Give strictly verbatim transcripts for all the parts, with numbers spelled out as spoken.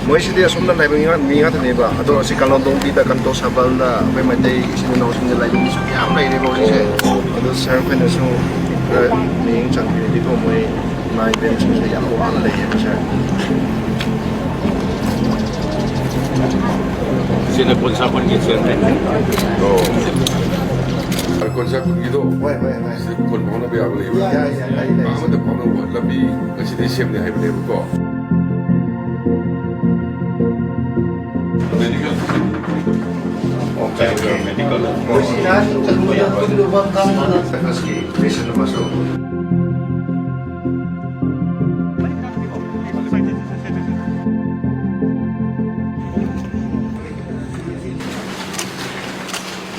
ꯃꯣꯏꯁꯤꯗꯤ ꯑꯁꯣꯝꯗ ꯂꯩꯕ ꯃꯤ ꯉꯥꯛ-, ꯃꯤ ꯉꯥꯛꯇꯅꯦꯕ꯫ ꯑꯗꯣ ꯑꯁꯤ ꯀꯥꯂꯣꯟꯗꯣꯡꯕꯤꯗ, ꯀꯟꯇꯣ ꯁꯕꯜꯗ ꯑꯩꯈꯣꯏ ꯃꯩꯇꯩ ꯏꯆꯤꯟ ꯏꯅꯥꯎꯁꯤꯡꯗ ꯂꯩꯕ ꯃꯤꯁꯨ ꯃꯌꯥꯝ ꯂꯩꯔꯦꯕ ꯍꯧꯖꯤꯛꯁꯦ꯫ ꯑꯗꯣ ꯁꯥꯔ ꯈꯣꯏꯅꯁꯨ ꯈꯔ ꯃꯤꯠꯌꯦꯡ ꯆꯪꯕꯤꯔꯗꯤꯀꯣ, ꯃꯣꯏ ꯏꯃꯥ ꯏꯕꯦꯟꯁꯤꯡꯁꯦ ꯌꯥꯝ ꯋꯥꯅ ꯂꯩꯌꯦꯕ ꯁꯥꯔ꯫ ꯁꯤꯅ ꯀꯣꯟꯁꯥꯄꯟꯒꯤ ꯆꯤꯌꯔꯃꯦꯟ꯫ ꯑꯣ꯫ ꯀꯣꯟꯁꯥꯄꯟꯒꯤꯗꯣ ꯍꯣꯏ, ꯍꯣꯏ, ꯍꯣꯏ꯫ ꯁꯤꯗ ꯐꯣꯟ ꯐꯥꯎꯅꯕ ꯌꯥꯕ ꯂꯩꯕ꯭ꯔꯥ? ꯌꯥꯏ, ꯌꯥꯏ, ꯂꯩ, ꯂꯩ꯫ ꯑꯃꯗ ꯐꯥꯎꯅꯕ ꯂꯝꯕꯤ ꯉꯁꯤꯗꯤ ꯁꯦꯝꯅꯤ ꯍꯥꯏꯕꯅꯦꯕꯀꯣ꯫ ꯃꯣꯏꯁꯤꯅ ꯀꯩꯅꯣꯗ ꯄꯨꯜꯂꯨꯕ ꯀꯥꯟꯗ ꯁꯔꯀꯁꯀꯤ ꯄꯦꯁꯦꯟ ꯑꯃꯁꯨ꯫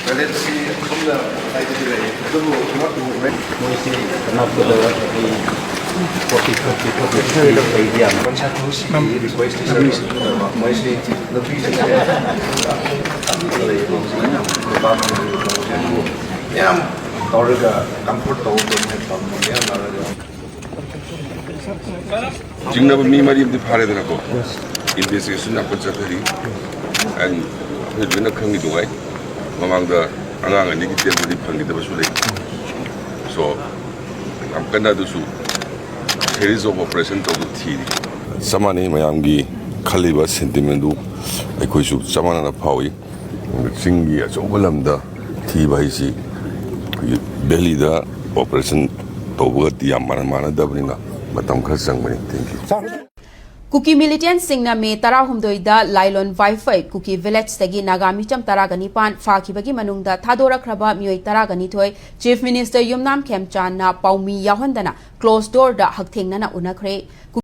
ꯇꯣꯏꯂꯦꯠꯁꯤ ꯑꯁꯣꯝꯗ ꯃꯇꯥꯏꯗꯗꯤ ꯂꯩ, ꯑꯗꯨꯕꯨ ꯃꯣꯏꯁꯤ ꯑꯅꯛꯄꯗ ꯑꯩ ꯐꯣꯔꯇꯤ ꯐꯥꯏꯚ ꯐꯤꯠ ꯂꯩꯕ ꯌꯥꯝ ꯀꯣꯟꯁꯥꯊꯧꯁꯤꯒꯤ ꯔꯤꯀ꯭ꯋꯦꯁꯇꯤ ꯁꯥꯔ, ꯃꯣꯏꯁꯤ ꯅꯨꯄꯤꯁꯤꯡꯁꯦ ꯌꯥꯝ ꯇꯧꯔꯒ ꯀꯝꯐꯣꯔꯠ ꯇꯧꯕ ꯃꯌꯥꯝ ꯂꯥꯛꯑꯒ ꯆꯤꯡꯅꯕ ꯃꯤ ꯃꯔꯤ ꯑꯃꯗꯤ ꯐꯥꯔꯦꯗꯅꯀꯣ꯫ ꯏꯟꯚꯦꯁꯇꯤꯒꯦꯁꯟ ꯌꯥꯝ ꯀꯟꯅ ꯆꯠꯊꯔꯤ꯫ ꯑꯦꯟ ꯑꯩꯈꯣꯏ ꯂꯣꯏꯅ ꯈꯪꯉꯤꯗꯨꯉꯥꯏ, ꯃꯃꯥꯡꯗ ꯑꯉꯥꯡ ꯑꯅꯤꯒꯤ ꯗꯦꯠ ꯕꯣꯗꯤ ꯐꯪꯈꯤꯗꯕꯁꯨ ꯂꯩ꯫ ꯁꯣ ꯌꯥꯝ ꯀꯟꯅ ꯑꯗꯨꯁꯨ ꯁꯦꯔꯤꯁ ꯑꯣꯐ ꯑꯣꯄꯔꯦꯁꯟ ꯇꯧꯗꯨꯅ ꯊꯤꯔꯤ꯫ ꯆꯞ ꯃꯥꯟꯅꯩ, ꯃꯌꯥꯝꯒꯤ ꯈꯜꯂꯤꯕ ꯁꯦꯟꯇꯤꯃꯦꯟꯗꯨ ꯑꯩꯈꯣꯏꯁꯨ ꯆꯞ ꯃꯥꯟꯅꯅ ꯐꯥꯎꯏ꯫ ꯆꯤꯡꯒꯤ ꯑꯆꯧꯕ ꯂꯝꯗ ꯊꯤꯕ ꯍꯥꯏꯁꯤ ꯑꯩꯈꯣꯏꯒꯤ ꯚꯦꯂꯤꯗ ꯑꯣꯄꯔꯦꯁꯟ ꯇꯧꯕꯒꯗꯤ ꯌꯥꯝ ꯃꯥꯟꯅ-, ꯃꯥꯟꯅꯗꯕꯅꯤꯅ ꯃꯇꯝ ꯈꯔ ꯆꯪꯒꯅꯤ꯫ Thank you꯫ ꯀꯨꯀꯤ ꯃꯤꯂꯤꯇꯦꯟꯠꯁꯤꯡꯅ ꯃꯦ ꯇꯔꯥꯍꯨꯝꯗꯣꯏꯗ ꯂꯥꯏꯂꯣꯟ ꯋꯥꯏꯐꯩ ꯀꯨꯀꯤ ꯚꯤꯂꯦꯖꯇꯒꯤ ꯅꯥꯒꯥ ꯃꯤꯆꯝ ꯇꯔꯥꯒ ꯅꯤꯄꯥꯟ ꯐꯥꯈꯤꯕꯒꯤ ꯃꯅꯨꯡꯗ ꯊꯥꯗꯣꯔꯛꯈ꯭ꯔꯕ ꯃꯤꯑꯣꯏ ꯇꯔꯥꯒ ꯅꯤꯊꯣꯏ ꯆꯤꯐ ꯃꯤꯅꯤꯁꯇꯔ ꯌꯨꯝꯅꯥꯝ ꯈꯦꯝꯆꯥꯟꯅ ꯄꯥꯎꯃꯤ ꯌꯥꯎꯍꯟꯗꯅ ꯀ꯭ꯂꯣꯖ ꯗꯣꯔꯗ ꯍꯛꯊꯦꯡꯅꯅ ꯎꯅꯈ꯭ꯔꯦ꯫